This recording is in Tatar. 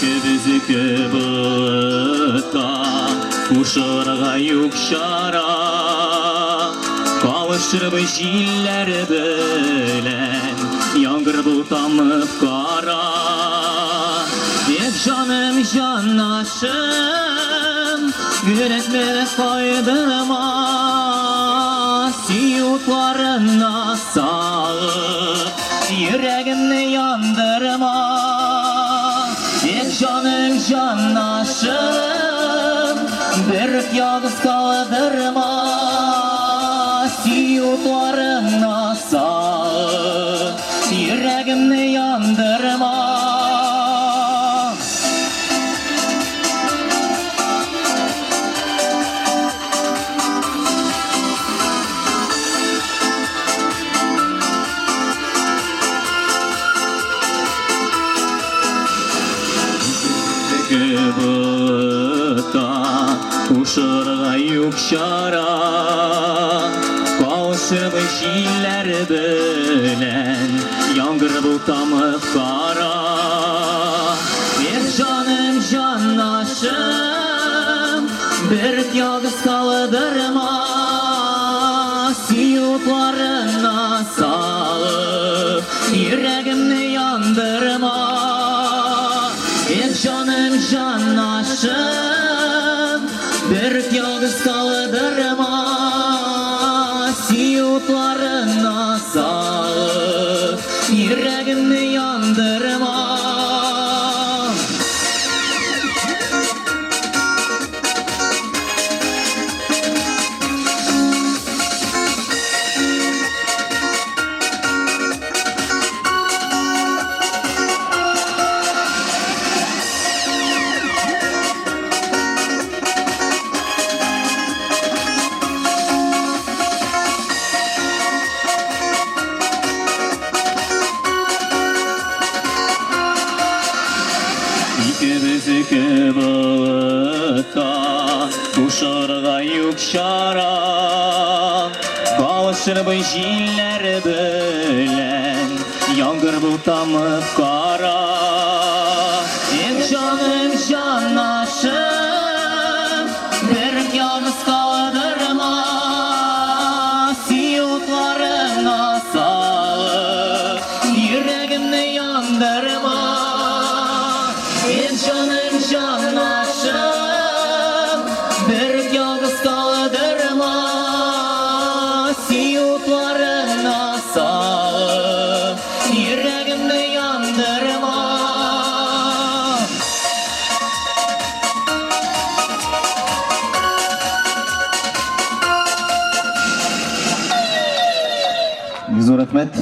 Икебезнеке болытта, Кушылырга юк чара. Кавышырбыз җилләр белән, Яңгыр бул тамып кара. Эх, җаным, җанашым, Йөрәкне кайдырма, Сөю утларына салып, Йөрәгемне яндырма. Эх, җаным, җанашым, Бер үк ялгыз калдырма, Сөю утларына салып, Йөрәгемне яндырма. Болытта кушырга юк чара, Кавышырбыз җилләр белән, Яңгыр бул тамып кара. Эх, җаным, җанашым, Бер үк ялгыз калдырма, Сөю утларына салып, Йөрәгемне яндырма. Эх, җаным, җанашым, Бер үк ялгыз калдырма, Сөю утларына салып, Йөрәгемне яндырма. Икебезнеке болытта, Кушырга юк чара. Кавышырбыз җилләр белән, Яңгыр бул тамып кара. Эх, җаным, җанашым, Бер үк ялгыз калдырма, Сөю утларына салып, Йөрәгемне яндырма. Эх, җаным, җанашым, Бер үк ялгыз калдырма, Сөю утларына салып, Йөрәгемне яндырма. Бик зур рәхмәт.